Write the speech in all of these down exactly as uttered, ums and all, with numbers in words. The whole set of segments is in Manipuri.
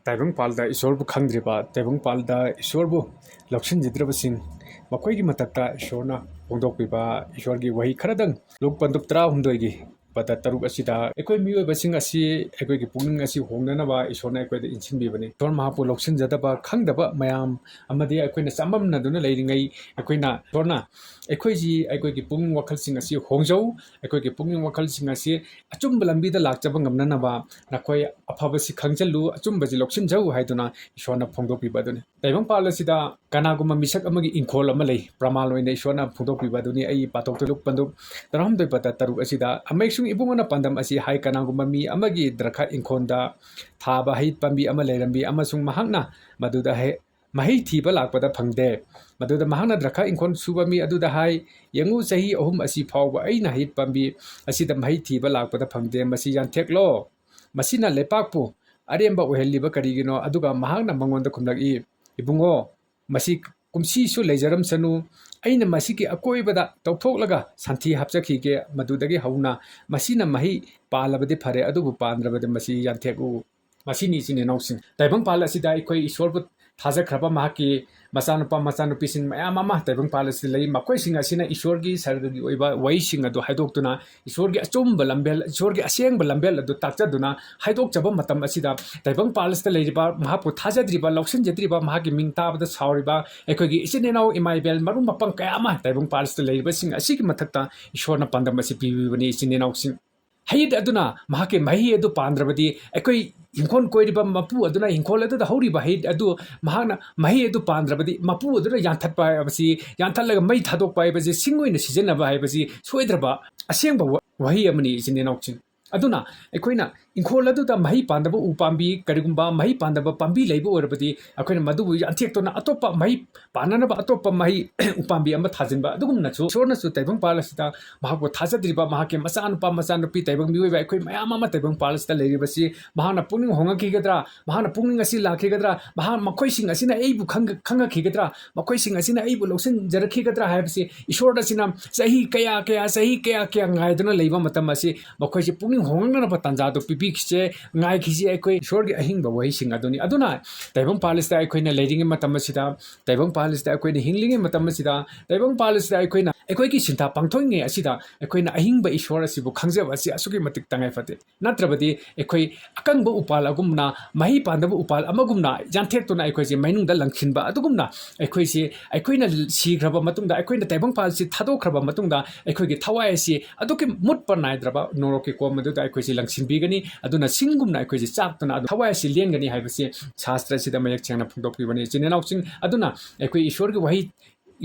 ꯇꯥꯏꯕꯪꯄꯥꯜꯗ ꯏꯁꯣꯔꯕꯨ ꯈꯪꯗ꯭ꯔꯤꯕ, ꯇꯥꯏꯕꯪꯄꯥꯜꯗ ꯏꯁꯣꯔꯕꯨ ꯂꯧꯁꯤꯟꯖꯗ꯭ꯔꯕꯁꯤꯡ, ꯃꯈꯣꯏꯒꯤ ꯃꯊꯛꯇ ꯏꯁꯣꯔꯅ ꯐꯣꯡꯗꯣꯛꯄꯤꯕ ꯏꯁꯣꯔꯒꯤ ꯋꯥꯍꯩ ꯈꯔꯗꯪ, ꯂꯨꯛ ꯄꯟꯗꯨꯞ ꯇꯔꯥꯍꯨꯝꯗꯣꯏꯒꯤ ꯄꯗ ꯇꯔꯨꯛ ꯑꯁꯤꯗ ꯑꯩꯈꯣꯏ ꯃꯤꯑꯣꯏꯕꯁꯤꯡ ꯑꯁꯤ ꯑꯩꯈꯣꯏꯒꯤ ꯄꯨꯛꯅꯤꯡ ꯑꯁꯤ ꯍꯣꯡꯅꯅꯕ ꯏꯁꯣꯔꯅ ꯑꯩꯈꯣꯏꯗ ꯏꯟꯁꯤꯟꯕꯤꯕꯅꯤ꯫ ꯏꯁꯣꯔ ꯃꯍꯥꯛꯄꯨ ꯂꯧꯁꯤꯟꯖꯗꯕ, ꯈꯪꯗꯕ ꯃꯌꯥꯝ ꯑꯃꯗꯤ ꯑꯩꯈꯣꯏꯅ ꯆꯃꯝꯅꯗꯨꯅ ꯂꯩꯔꯤꯉꯩ, ꯑꯩꯈꯣꯏꯅ, ꯏꯁꯣꯔꯅ ꯑꯩꯈꯣꯏꯁꯤ, ꯑꯩꯈꯣꯏꯒꯤ ꯄꯨꯛꯅꯤꯡ ꯋꯥꯈꯜꯁꯤꯡ ꯑꯁꯤ ꯍꯣꯡꯖꯧ, ꯑꯩꯈꯣꯏꯒꯤ ꯄꯨꯛꯅꯤꯡ ꯋꯥꯈꯜꯁꯤꯡ ꯑꯁꯤ ꯑꯆꯨꯝꯕ ꯂꯝꯕꯤꯗ ꯂꯥꯛꯆꯕ ꯉꯝꯅꯅꯕ ꯅꯈꯣꯏ ꯑꯐꯕꯁꯤ ꯈꯪꯖꯜꯂꯨ, ꯑꯆꯨꯝꯕꯁꯤ ꯂꯧꯁꯤꯟꯖꯧ ꯍꯥꯏꯗꯨꯅ ꯏꯁꯣꯔꯅ ꯐꯣꯡꯗꯣꯛꯄꯤꯕ ꯑꯗꯨꯅꯤ꯫ ꯇꯥꯏꯕꯪꯄꯥꯜ ꯑꯁꯤꯗ ꯀꯅꯥꯒꯨꯝꯕ ꯃꯤꯁꯛ ꯑꯃꯒꯤ ꯏꯪꯈꯣꯜ ꯑꯃ ꯂꯩ, ꯄ꯭ꯔꯃꯥꯟ ꯑꯣꯏꯅ ꯏꯁꯣꯔꯅ ꯐꯣꯡꯗꯣꯛꯄꯤꯕ ꯑꯗꯨꯅꯤ꯫ ꯑꯩ ꯄꯥꯊꯣꯛꯇ ꯂꯨꯛ ꯄꯟꯗꯨꯞ ꯇꯔꯥꯍꯨꯝꯗꯣꯏ ꯄꯗ ꯇꯔꯨꯛ ꯑꯁꯤꯗ ꯑꯃꯦꯛꯁꯨꯡ ꯏꯕꯨꯡꯉꯣꯅ ꯄꯥꯟꯗꯝ ꯑꯁꯤ ꯍꯥꯏ, ꯀꯅꯥꯒꯨꯝꯕ ꯃꯤ ꯑꯃꯒꯤ ꯗ꯭ꯔꯈꯥ ꯏꯪꯈꯣꯜꯗ ꯊꯥꯕ ꯍꯩ ꯄꯥꯝꯕꯤ ꯑꯃ ꯂꯩꯔꯝꯃꯤ, ꯑꯃꯁꯨꯡ ꯃꯍꯥꯛꯅ ꯃꯗꯨꯗ ꯍꯩ-, ꯃꯍꯩ ꯊꯤꯕ ꯂꯥꯛꯄꯗ ꯐꯪꯗꯦ꯫ ꯃꯗꯨꯗ ꯃꯍꯥꯛꯅ ꯗ꯭ꯔꯈꯥ ꯏꯪꯈꯣꯜ ꯁꯨꯕ ꯃꯤ ꯑꯗꯨꯗ ꯍꯥꯏ, "ꯌꯦꯡꯉꯨ, ꯆꯍꯤ ꯑꯍꯨꯝ ꯑꯁꯤ ꯐꯥꯎꯕ ꯑꯩꯅ ꯍꯩ ꯄꯥꯝꯕꯤ ꯑꯁꯤꯗ ꯃꯍꯩ ꯊꯤꯕ ꯂꯥꯛꯄꯗ ꯐꯪꯗꯦ꯫ ꯃꯁꯤ ꯌꯥꯟꯊꯦꯛꯂꯣ꯫ ꯃꯁꯤꯅ ꯂꯩꯄꯥꯛꯄꯨ ꯑꯔꯦꯝꯕ ꯑꯣꯏꯍꯜꯂꯤꯕ ꯀꯔꯤꯒꯤꯅꯣ?" ꯑꯗꯨꯒ ꯃꯍꯥꯛꯅ ꯃꯉꯣꯟꯗ ꯈꯨꯝꯂꯛꯏ, "ꯏꯕꯨꯡꯉꯣ, ꯃꯁꯤ ꯀꯨꯝꯁꯤꯁꯨ ꯂꯩꯖꯔꯝꯁꯅꯨ, ꯑꯩꯅ ꯃꯁꯤꯒꯤ ꯑꯀꯣꯏꯕꯗ ꯇꯧꯊꯣꯛꯂꯒ ꯁꯟꯊꯤ ꯍꯥꯞꯆꯈꯤꯒꯦ, ꯃꯗꯨꯗꯒꯤ ꯍꯧꯅ ꯃꯁꯤꯅ ꯃꯍꯩ ꯄꯥꯜꯂꯕꯗꯤ ꯐꯔꯦ, ꯑꯗꯨꯕꯨ ꯄꯥꯟꯗ꯭ꯔꯕꯗꯤ ꯃꯁꯤ ꯌꯥꯟꯊꯦꯛꯎ"꯫ ꯃꯁꯤꯅꯤ, ꯏꯆꯤꯟ ꯏꯅꯥꯎꯁꯤꯡ, ꯇꯥꯏꯕꯪꯄꯥꯜ ꯑꯁꯤꯗ ꯑꯩꯈꯣꯏ ꯏꯁꯣꯔꯕꯨ ꯊꯥꯖꯈ꯭ꯔꯕ ꯃꯍꯥꯛꯀꯤ ꯃꯆꯥꯅꯨꯄꯥ ꯃꯆꯥꯅꯨꯄꯤꯁꯤꯡ ꯃꯌꯥꯝ ꯑꯃ ꯇꯥꯏꯕꯪꯄꯥꯜ ꯑꯁꯤꯗ ꯂꯩ꯫ ꯃꯈꯣꯏꯁꯤꯡ ꯑꯁꯤꯅ ꯏꯁꯣꯔꯒꯤ ꯁꯔꯒꯒꯤ ꯑꯣꯏꯕ ꯋꯥꯍꯩꯁꯤꯡ ꯑꯗꯨ ꯍꯥꯏꯗꯣꯛꯇꯨꯅ, ꯏꯁꯣꯔꯒꯤ ꯑꯆꯨꯝꯕ ꯂꯝꯕꯦꯜ, ꯏꯁꯣꯔꯒꯤ ꯑꯁꯦꯡꯕ ꯂꯝꯕꯦꯜ ꯑꯗꯨ ꯇꯥꯛꯆꯗꯨꯅ ꯍꯥꯏꯗꯣꯛꯆꯕ ꯃꯇꯝ ꯑꯁꯤꯗ, ꯇꯥꯏꯕꯪꯄꯥꯜ ꯑꯁꯤꯗ ꯂꯩꯔꯤꯕ, ꯃꯍꯥꯛꯄꯨ ꯊꯥꯖꯗ꯭ꯔꯤꯕ, ꯂꯧꯁꯤꯟꯖꯗ꯭ꯔꯤꯕ, ꯃꯍꯥꯛꯀꯤ ꯃꯤꯡ ꯇꯥꯕꯗ ꯁꯥꯎꯔꯤꯕ ꯑꯩꯈꯣꯏꯒꯤ ꯏꯆꯤꯟ ꯏꯅꯥꯎ ꯏꯃꯥ ꯏꯕꯦꯜ ꯃꯔꯨꯞ ꯃꯄꯥꯡ ꯀꯌꯥ ꯑꯃ ꯇꯥꯏꯕꯪꯄꯥꯜ ꯑꯁꯤꯗ ꯂꯩꯔꯤꯕꯁꯤꯡ ꯑꯁꯤꯒꯤ ꯃꯊꯛꯇ ꯏꯁꯣꯔꯅ ꯄꯥꯟꯗꯝ ꯑꯁꯤ ꯄꯤꯕꯤꯕꯅꯤ, ꯏꯆꯤꯟ ꯏꯅꯥꯎꯁꯤꯡ꯫ ꯍꯩꯠ ꯑꯗꯨꯅ ꯃꯍꯥꯛꯀꯤ ꯃꯍꯩ ꯑꯗꯨ ꯄꯥꯟꯗ꯭ꯔꯕꯗꯤ, ꯑꯩꯈꯣꯏ ꯏꯪꯈꯣꯜ ꯀꯣꯏꯔꯤꯕ ꯃꯄꯨ ꯑꯗꯨꯅ ꯏꯪꯈꯣꯜ ꯑꯗꯨꯗ ꯍꯧꯔꯤꯕ ꯍꯩꯠ ꯑꯗꯨ ꯃꯍꯥꯛꯅ ꯃꯍꯩ ꯑꯗꯨ ꯄꯥꯟꯗ꯭ꯔꯕꯗꯤ, ꯃꯄꯨ ꯑꯗꯨꯅ ꯌꯥꯟꯊꯠꯄ ꯍꯥꯏꯕꯁꯤ, ꯌꯥꯟꯊꯠꯂꯒ ꯃꯩ ꯊꯥꯗꯣꯛꯄ ꯍꯥꯏꯕꯁꯤ, ꯁꯤꯡ ꯑꯣꯏꯅ ꯁꯤꯖꯤꯟꯅꯕ ꯍꯥꯏꯕꯁꯤ ꯁꯣꯏꯗ꯭ꯔꯕ ꯑꯁꯦꯡꯕ ꯋꯥ-, ꯋꯥꯍꯩ ꯑꯃꯅꯤ, ꯏꯆꯤꯟ ꯏꯅꯥꯎꯁꯤꯡ꯫ ꯑꯗꯨꯅ ꯑꯩꯈꯣꯏꯅ ꯏꯪꯈꯣꯜ ꯑꯗꯨꯗ ꯃꯍꯩ ꯄꯥꯟꯗꯕ ꯎ ꯄꯥꯝꯕꯤ, ꯀꯔꯤꯒꯨꯝꯕ ꯃꯍꯩ ꯄꯥꯟꯗꯕ ꯄꯥꯝꯕꯤ ꯂꯩꯕ ꯑꯣꯏꯔꯕꯗꯤ, ꯑꯩꯈꯣꯏꯅ ꯃꯗꯨꯕꯨ ꯌꯥꯟꯊꯦꯛꯇꯨꯅ ꯑꯇꯣꯞꯄ ꯃꯍꯩ ꯄꯥꯟꯅꯅꯕ ꯑꯇꯣꯞꯄ ꯃꯍꯩ ꯎꯄꯥꯝꯕꯤ ꯑꯃ ꯊꯥꯖꯤꯟꯕ꯫ ꯑꯗꯨꯒꯨꯝꯅꯁꯨ ꯏꯁꯣꯔꯅꯁꯨ ꯇꯥꯏꯕꯪꯄꯥꯜ ꯑꯁꯤꯗ ꯃꯍꯥꯛꯄꯨ ꯊꯥꯖꯗ꯭ꯔꯤꯕ ꯃꯍꯥꯛꯀꯤ ꯃꯆꯥꯅꯨꯄꯥ ꯃꯆꯥꯅꯨꯄꯤ ꯇꯥꯏꯕꯪ ꯃꯤꯑꯣꯏꯕ ꯑꯩꯈꯣꯏ ꯃꯌꯥꯝ ꯑꯃ ꯇꯥꯏꯕꯪꯄꯥꯜ ꯑꯁꯤꯗ ꯂꯩꯔꯤꯕꯁꯤ, ꯃꯍꯥꯛꯅ ꯄꯨꯛꯅꯤꯡ ꯍꯣꯡꯉꯛꯈꯤꯒꯗ꯭ꯔꯥ? ꯃꯍꯥꯛꯅ ꯄꯨꯛꯅꯤꯡ ꯑꯁꯤ ꯂꯥꯛꯈꯤꯒꯗ꯭ꯔꯥ? ꯃꯍꯥꯛ, ꯃꯈꯣꯏꯁꯤꯡ ꯑꯁꯤꯅ ꯑꯩꯕꯨ ꯈꯪ-, ꯈꯪꯉꯛꯈꯤꯒꯗ꯭ꯔꯥ? ꯃꯈꯣꯏꯁꯤꯡ ꯑꯁꯤꯅ ꯑꯩꯕꯨ ꯂꯧꯁꯤꯟꯖꯔꯛꯈꯤꯒꯗ꯭ꯔꯥ ꯍꯥꯏꯕꯁꯤ ꯏꯁꯣꯔ ꯑꯁꯤꯅ ꯆꯍꯤ ꯀꯌꯥ ꯀꯌꯥ, ꯆꯍꯤ ꯀꯌꯥ ꯀꯌꯥ ꯉꯥꯏꯗꯨꯅ ꯂꯩꯕ ꯃꯇꯝ ꯑꯁꯤ ꯃꯈꯣꯏꯁꯤ ꯄꯨꯛꯅꯤꯡ ꯍꯣꯡꯉꯛꯅꯅꯕ ꯇꯥꯟꯖꯥꯗꯨ ꯄꯤꯕꯤ꯫ ꯄꯤꯈꯤꯁꯦ, ꯉꯥꯏꯈꯤꯁꯦ ꯑꯩꯈꯣꯏ ꯏꯁꯣꯔꯒꯤ ꯑꯍꯤꯡꯕ ꯋꯥꯍꯩꯁꯤꯡ ꯑꯗꯨꯅꯤ꯫ ꯑꯗꯨꯅ ꯇꯥꯏꯕꯪꯄꯥꯜ ꯑꯁꯤꯗ ꯑꯩꯈꯣꯏꯅ ꯂꯩꯔꯤꯉꯩ ꯃꯇꯝ ꯑꯁꯤꯗ, ꯇꯥꯏꯕꯪꯄꯥꯜ ꯑꯁꯤꯗ ꯑꯩꯈꯣꯏꯅ ꯍꯤꯡꯂꯤꯉꯩ ꯃꯇꯝ ꯑꯁꯤꯗ, ꯇꯥꯏꯕꯪꯄꯥꯜ ꯑꯁꯤꯗ ꯑꯩꯈꯣꯏꯅ ꯑꯩꯈꯣꯏꯒꯤ ꯁꯤꯟꯊꯥ ꯄꯥꯡꯊꯣꯛꯏꯉꯩ ꯑꯁꯤꯗ ꯑꯩꯈꯣꯏꯅ ꯑꯍꯤꯡꯕ ꯏꯁꯣꯔ ꯑꯁꯤꯕꯨ ꯈꯪꯖꯕ ꯑꯁꯤ ꯑꯁꯨꯛꯀꯤ ꯃꯇꯤꯛ ꯇꯉꯥꯏ ꯐꯗꯦ꯫ ꯅꯠꯇ꯭ꯔꯕꯗꯤ ꯑꯩꯈꯣꯏ ꯑꯀꯪꯕ ꯎꯄꯥꯜ ꯑꯒꯨꯝꯅ, ꯃꯍꯩ ꯄꯥꯟꯗꯕ ꯎꯄꯥꯜ ꯑꯃꯒꯨꯝꯅ ꯌꯥꯟꯊꯦꯛꯇꯨꯅ ꯑꯩꯈꯣꯏꯁꯦ ꯃꯩꯅꯨꯡꯗ ꯂꯪꯁꯤꯟꯕ ꯑꯗꯨꯒꯨꯝꯅ ꯑꯩꯈꯣꯏꯁꯤ, ꯑꯩꯈꯣꯏꯅ ꯁꯤꯈ꯭ꯔꯕ ꯃꯇꯨꯡꯗ, ꯑꯩꯈꯣꯏꯅ ꯇꯥꯏꯕꯪꯄꯥꯜꯁꯤ ꯊꯥꯗꯣꯛꯈ꯭ꯔꯕ ꯃꯇꯨꯡꯗ ꯑꯩꯈꯣꯏꯒꯤ ꯊꯋꯥꯏ ꯑꯁꯤ ꯑꯗꯨꯛꯀꯤ ꯃꯨꯠꯄ ꯅꯥꯏꯗ꯭ꯔꯕ ꯅꯣꯔꯣꯛꯀꯤ ꯀꯣꯝ ꯑꯗꯨꯗ ꯑꯩꯈꯣꯏꯁꯤ ꯂꯪꯁꯤꯟꯕꯤꯒꯅꯤ꯫ ꯑꯗꯨꯅ ꯁꯤꯡꯒꯨꯝꯅ ꯑꯩꯈꯣꯏꯁꯤ ꯆꯥꯛꯇꯨꯅ ꯑꯗꯨꯝ ꯊꯋꯥꯏ ꯑꯁꯤ ꯂꯦꯟꯒꯅꯤ ꯍꯥꯏꯕꯁꯤ ꯁꯥꯁꯇ꯭ꯔ ꯑꯁꯤꯗ ꯃꯌꯦꯛ ꯁꯦꯡꯅ ꯐꯣꯡꯗꯣꯛꯄꯤꯕꯅꯤ꯫ ꯏꯆꯤꯟ ꯏꯅꯥꯎꯁꯤꯡ, ꯑꯗꯨꯅ ꯑꯩꯈꯣꯏ ꯏꯁꯣꯔꯒꯤ ꯋꯥꯍꯩ,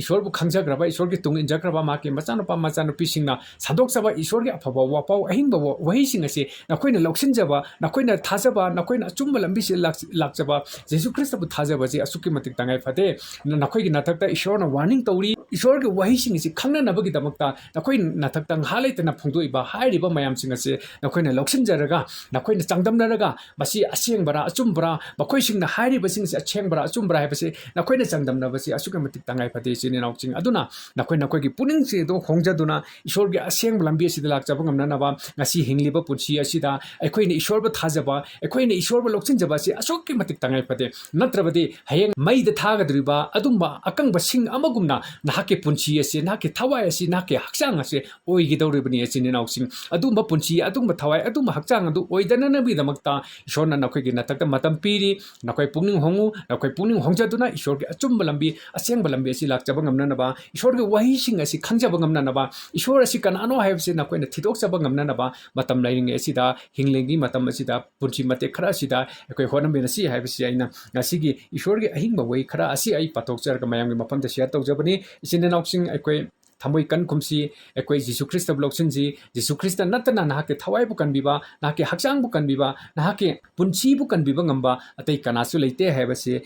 ꯏꯁꯣꯔꯕꯨ ꯈꯪꯖꯈ꯭ꯔꯕ, ꯏꯁꯣꯔꯒꯤ ꯇꯨꯡ ꯏꯟꯖꯈ꯭ꯔꯕ, ꯃꯍꯥꯛꯀꯤ ꯃꯆꯥꯅꯨꯄꯥ ꯃꯆꯥꯅꯨꯄꯤꯁꯤꯡꯅ ꯁꯟꯗꯣꯛꯆꯕ ꯏꯁꯣꯔꯒꯤ ꯑꯐꯕ ꯋꯥꯄꯥꯎ, ꯑꯍꯤꯡꯕ ꯋꯥ-, ꯋꯥꯍꯩꯁꯤꯡ ꯑꯁꯤ ꯅꯈꯣꯏꯅ ꯂꯧꯁꯤꯟꯖꯕ, ꯅꯈꯣꯏꯅ ꯊꯥꯖꯕ, ꯅꯈꯣꯏꯅ ꯑꯆꯨꯝꯕ ꯂꯝꯕꯤꯁꯤꯗ ꯂꯥꯛ-, ꯂꯥꯛꯆꯕ, ꯖꯤꯁꯨ ꯈ꯭ꯔꯤꯁꯇꯕꯨ ꯊꯥꯖꯕꯁꯤ ꯑꯁꯨꯛꯀꯤ ꯃꯇꯤꯛ ꯇꯉꯥꯏ ꯐꯗꯦ꯫ ꯅ-, ꯅꯈꯣꯏꯒꯤ ꯅꯊꯛꯇ ꯏꯁꯣꯔꯅ warning ꯇꯧꯔꯤ꯫ ꯏꯁꯣꯔꯒꯤ ꯋꯥꯍꯩꯁꯤꯡ ꯑꯁꯤ ꯈꯪꯅꯅꯕꯒꯤꯗꯃꯛꯇ ꯅꯈꯣꯏ ꯅꯊꯛꯇ ꯉꯥꯏꯍꯥꯛ ꯂꯩꯇꯅ ꯐꯣꯡꯗꯣꯛꯏꯕ ꯍꯥꯏꯔꯤꯕ ꯃꯌꯥꯝꯁꯤꯡ ꯑꯁꯤ ꯅꯈꯣꯏꯅ ꯂꯧꯁꯤꯟꯖꯔꯒ, ꯅꯈꯣꯏꯅ ꯆꯥꯡꯗꯝꯅꯔꯒ, ꯃꯁꯤ ꯑꯁꯦꯡꯕꯔꯥ, ꯑꯆꯨꯝꯕꯔꯥ, ꯃꯈꯣꯏꯁꯤꯡꯅ ꯍꯥꯏꯔꯤꯕꯁꯤꯡꯁꯤ ꯑꯁꯦꯡꯕꯔꯥ, ꯑꯆꯨꯝꯕꯔꯥ ꯍꯥꯏꯕꯁꯤ ꯅꯈꯣꯏꯅ ꯆꯥꯡꯗꯝꯅꯕꯁꯤ ꯑꯁꯨꯛꯀꯤ ꯃꯇꯤꯛ ꯇꯉꯥꯏ ꯐꯗꯦ, ꯏꯆꯤꯟ ꯏꯅꯥꯎꯁꯤꯡ꯫ ꯑꯗꯨꯅ ꯅꯈꯣꯏ, ꯅꯈꯣꯏꯒꯤ ꯄꯨꯛꯅꯤꯡꯁꯤꯡ ꯑꯗꯨ ꯍꯣꯡꯖꯗꯨꯅ ꯏꯁꯣꯔꯒꯤ ꯑꯁꯦꯡꯕ ꯂꯝꯕꯤ ꯑꯁꯤꯗ ꯂꯥꯛꯆꯕ ꯉꯝꯅꯅꯕ, ꯉꯁꯤ ꯍꯤꯡꯂꯤꯕ ꯄꯨꯟꯁꯤ ꯑꯁꯤꯗ ꯑꯩꯈꯣꯏꯅ ꯏꯁꯣꯔꯕꯨ ꯊꯥꯖꯕ, ꯑꯩꯈꯣꯏꯅ ꯏꯁꯣꯔꯕꯨ ꯂꯧꯁꯤꯟꯖꯕ ꯑꯁꯤ ꯑꯁꯨꯛꯀꯤ ꯃꯇꯤꯛ ꯇꯉꯥꯏ ꯐꯗꯦ꯫ ꯅꯠꯇ꯭ꯔꯕꯗꯤ ꯍꯌꯦꯡ ꯃꯩꯗ ꯊꯥꯒꯗꯧꯔꯤꯕ ꯑꯗꯨꯝꯕ ꯑꯀꯪꯕ ꯁꯤꯡ ꯑꯃꯒꯨꯝꯅ ꯅꯍꯥꯛꯀꯤ ꯄꯨꯟꯁꯤ ꯑꯁꯤ, ꯅꯍꯥꯛꯀꯤ ꯊꯋꯥꯏ ꯑꯁꯤ, ꯅꯍꯥꯛꯀꯤ ꯍꯛꯆꯥꯡ ꯑꯁꯤ ꯑꯣꯏꯒꯗꯧꯔꯤꯕꯅꯤ, ꯏꯆꯤꯟ ꯏꯅꯥꯎꯁꯤꯡ꯫ ꯑꯗꯨꯝꯕ ꯄꯨꯟꯁꯤ, ꯑꯗꯨꯝꯕ ꯊꯋꯥꯏ, ꯑꯗꯨꯝꯕ ꯍꯛꯆꯥꯡ ꯑꯗꯨ ꯑꯣꯏꯗꯅꯕꯒꯤꯗꯃꯛꯇ ꯏꯁꯣꯔꯅ ꯅꯈꯣꯏꯒꯤ ꯅꯊꯛꯇ ꯃꯇꯝ ꯄꯤꯔꯤ꯫ ꯅꯈꯣꯏ ꯄꯨꯛꯅꯤꯡ ꯍꯣꯡꯉꯨ, ꯅꯈꯣꯏ ꯄꯨꯛꯅꯤꯡ ꯍꯣꯡꯖꯗꯨꯅ ꯏꯁꯣꯔꯒꯤ ꯑꯆꯨꯝꯕ ꯂꯝꯕꯤ, ꯑꯁꯦꯡꯕ ꯂꯝꯕꯤ ꯑꯁꯤ ꯂꯥꯛꯆꯕ ꯉꯝꯅꯅꯕ, ꯏꯁꯣꯔꯒꯤ ꯋꯥꯍꯩꯁꯤꯡ ꯑꯁꯤ ꯈꯪꯖꯕ ꯉꯝꯅꯅꯕ, ꯏꯁꯣꯔ ꯑꯁꯤ ꯀꯅꯥꯅꯣ ꯍꯥꯏꯕꯁꯤ ꯅꯈꯣꯏꯅ ꯊꯤꯗꯣꯛꯆꯕ ꯉꯝꯅꯅꯕ ꯃꯇꯝ ꯂꯩꯔꯤꯉꯩ ꯑꯁꯤꯗ, ꯍꯤꯡꯂꯤꯉꯩ ꯃꯇꯝ ꯑꯁꯤꯗ, ꯄꯨꯟꯁꯤ ꯃꯇꯦꯛ ꯈꯔ ꯑꯁꯤꯗ ꯑꯩꯈꯣꯏ ꯍꯣꯠꯅꯃꯤꯟꯅꯁꯤ ꯍꯥꯏꯕꯁꯤ ꯑꯩꯅ ꯉꯁꯤꯒꯤ ꯏꯁꯣꯔꯒꯤ ꯑꯍꯤꯡꯕ ꯋꯥꯍꯩ ꯈꯔ ꯑꯁꯤ ꯑꯩ ꯄꯥꯊꯣꯛꯆꯔꯒ ꯃꯌꯥꯝꯒꯤ ꯃꯐꯝꯗ share ꯇꯧꯖꯕꯅꯤ꯫ ꯏꯆꯤꯟ ꯏꯅꯥꯎꯁꯤꯡ, ꯑꯩꯈꯣꯏ ꯊꯃꯣꯏ ꯀꯟꯈꯨꯝꯁꯤ, ꯑꯩꯈꯣꯏ ꯖꯤꯁꯨ ꯈ꯭ꯔꯤꯁꯇꯕꯨ ꯂꯧꯁꯤꯟꯁꯤ꯫ ꯖꯤꯁꯨ ꯈ꯭ꯔꯤꯁꯇ ꯅꯠꯇꯅ ꯅꯍꯥꯛꯀꯤ ꯊꯋꯥꯏꯕꯨ ꯀꯟꯕꯤꯕ, ꯅꯍꯥꯛꯀꯤ ꯍꯛꯆꯥꯡꯕꯨ ꯀꯟꯕꯤꯕ, ꯅꯍꯥꯛꯀꯤ ꯄꯨꯟꯁꯤꯕꯨ ꯀꯟꯕꯤꯕ ꯉꯝꯕ ꯑꯇꯩ ꯀꯅꯥꯁꯨ ꯂꯩꯇꯦ ꯍꯥꯏꯕꯁꯤ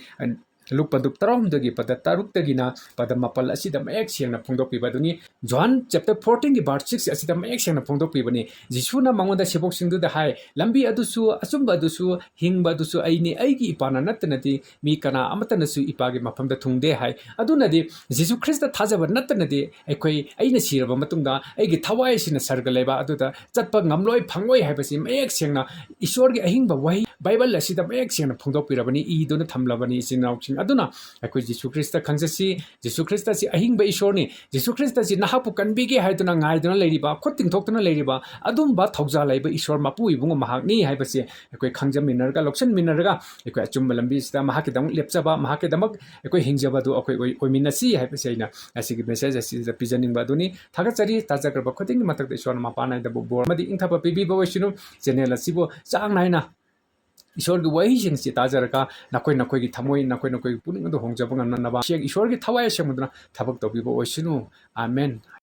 ꯂꯨꯛ ꯄꯟꯗꯨꯞ ꯇꯔꯥꯍꯨꯝꯗꯣꯏꯒꯤ ꯄꯗ ꯇꯔꯨꯛꯇꯒꯤꯅ ꯄꯗ ꯃꯥꯄꯜ ꯑꯁꯤꯗ ꯃꯌꯦꯛ ꯁꯦꯡꯅ ꯐꯣꯡꯗꯣꯛꯄꯤꯕ ꯑꯗꯨꯅꯤ꯫ ꯖꯣꯍꯥꯟ chapter fourteenꯒꯤ verse six ꯑꯁꯤꯗ ꯃꯌꯦꯛ ꯁꯦꯡꯅ ꯐꯣꯡꯗꯣꯛꯄꯤꯕꯅꯤ꯫ ꯖꯤꯁꯨꯅ ꯃꯉꯣꯟꯗ ꯁꯦꯕꯣꯛꯁꯤꯡꯗꯨꯗ ꯍꯥꯏ, "ꯂꯝꯕꯤ ꯑꯗꯨꯁꯨ, ꯑꯆꯨꯝꯕ ꯑꯗꯨꯁꯨ, ꯍꯤꯡꯕ ꯑꯗꯨꯁꯨ ꯑꯩꯅꯤ, ꯑꯩꯒꯤ ꯏꯄꯥꯅ ꯅꯠꯇꯅꯗꯤ ꯃꯤ ꯀꯅꯥ ꯑꯃꯠꯇꯅꯁꯨ ꯏꯄꯥꯒꯤ ꯃꯐꯝꯗ ꯊꯨꯡꯗꯦ" ꯍꯥꯏ꯫ ꯑꯗꯨꯅꯗꯤ ꯖꯤꯁꯨ ꯈ꯭ꯔꯤꯁꯇ ꯊꯥꯖꯕ ꯅꯠꯇꯅꯗꯤ ꯑꯩꯈꯣꯏ, ꯑꯩꯅ ꯁꯤꯔꯕ ꯃꯇꯨꯡꯗ ꯑꯩꯒꯤ ꯊꯋꯥꯏ ꯑꯁꯤꯅ ꯁꯔꯒ ꯂꯩꯕ ꯑꯗꯨꯗ ꯆꯠꯄ ꯉꯝꯂꯣꯏ, ꯐꯪꯂꯣꯏ ꯍꯥꯏꯕꯁꯤ ꯃꯌꯦꯛ ꯁꯦꯡꯅ ꯏꯁꯣꯔꯒꯤ ꯑꯍꯤꯡꯕ ꯋꯥꯍꯩ ꯕꯥꯏꯕꯜ ꯑꯁꯤꯗ ꯃꯌꯦꯛ ꯁꯦꯡꯅ ꯐꯣꯡꯗꯣꯛꯄꯤꯔꯕꯅꯤ, ꯏꯗꯨꯅ ꯊꯝꯂꯕꯅꯤ, ꯏꯆꯤꯟ ꯏꯅꯥꯎꯁꯤꯡ꯫ ꯑꯗꯨꯅ ꯑꯩꯈꯣꯏ ꯖꯤꯁꯨ ꯈ꯭ꯔꯤꯁꯇ ꯈꯪꯖꯁꯤ꯫ ꯖꯤꯁꯨ ꯈ꯭ꯔꯤꯁꯇ ꯑꯁꯤ ꯑꯍꯤꯡꯕ ꯏꯁꯣꯔꯅꯤ꯫ ꯖꯤꯁꯨ ꯈ꯭ꯔꯤꯁꯇ ꯑꯁꯤ ꯅꯍꯥꯛꯄꯨ ꯀꯟꯕꯤꯒꯦ ꯍꯥꯏꯗꯨꯅ ꯉꯥꯏꯗꯨꯅ ꯂꯩꯔꯤꯕ, ꯈꯨꯠ ꯇꯤꯡꯊꯣꯛꯇꯨꯅ ꯂꯩꯔꯤꯕ ꯑꯗꯨꯝꯕ ꯊꯧꯖꯥꯜ ꯂꯩꯕ ꯏꯁꯣꯔ ꯃꯄꯨ ꯏꯕꯨꯡꯉꯣ ꯃꯍꯥꯛꯅꯤ ꯍꯥꯏꯕꯁꯦ ꯑꯩꯈꯣꯏ ꯈꯪꯖꯃꯤꯟꯅꯔꯒ, ꯂꯧꯁꯤꯟꯃꯤꯟꯅꯔꯒ, ꯑꯩꯈꯣꯏ ꯑꯆꯨꯝꯕ ꯂꯝꯕꯤꯁꯤꯗ ꯃꯍꯥꯛꯀꯤꯗꯃꯛ ꯂꯦꯞꯆꯕ, ꯃꯍꯥꯛꯀꯤꯗꯃꯛ ꯑꯩꯈꯣꯏ ꯍꯤꯡꯖꯕ ꯑꯗꯨ ꯑꯩꯈꯣꯏ ꯑꯣꯏ-, ꯑꯣꯏꯃꯤꯟꯅꯁꯤ ꯍꯥꯏꯕꯁꯦ ꯑꯩꯅ ꯑꯁꯤꯒꯤ message ꯑꯁꯤꯗ ꯄꯤꯖꯅꯤꯡꯕ ꯑꯗꯨꯅꯤ꯫ ꯊꯥꯒꯠꯆꯔꯤ꯫ ꯇꯥꯖꯈ꯭ꯔꯕ ꯈꯨꯗꯤꯡꯒꯤ ꯃꯊꯛꯇ ꯏꯁꯣꯔꯅ ꯃꯄꯥ ꯅꯥꯏꯗꯕ ꯕꯣꯔ ꯑꯃꯗꯤ ꯏꯪꯊꯕ ꯄꯤꯕꯤꯕ ꯑꯣꯏꯁꯅꯨ꯫ Channel ꯑꯁꯤꯕꯨ ꯆꯥꯡ ꯅꯥꯏꯅ ꯏꯁꯣꯔꯒꯤ ꯋꯥꯍꯩꯁꯤꯡꯁꯤ ꯇꯥꯖꯔꯒ ꯅꯈꯣꯏ ꯅꯈꯣꯏꯒꯤ ꯊꯃꯣꯏ, ꯅꯈꯣꯏ ꯅꯈꯣꯏꯒꯤ ꯄꯨꯛꯅꯤꯡ ꯑꯗꯨ ꯍꯣꯡꯖꯕ ꯉꯝꯅꯅꯕ ꯏꯁꯣꯔꯒꯤ ꯊꯋꯥꯏ ꯑꯁꯦꯡꯕꯗꯨꯅ ꯊꯕꯛ ꯇꯧꯕꯤꯕ ꯑꯣꯏꯁꯅꯨ꯫ ꯑꯥꯃꯦꯟ꯫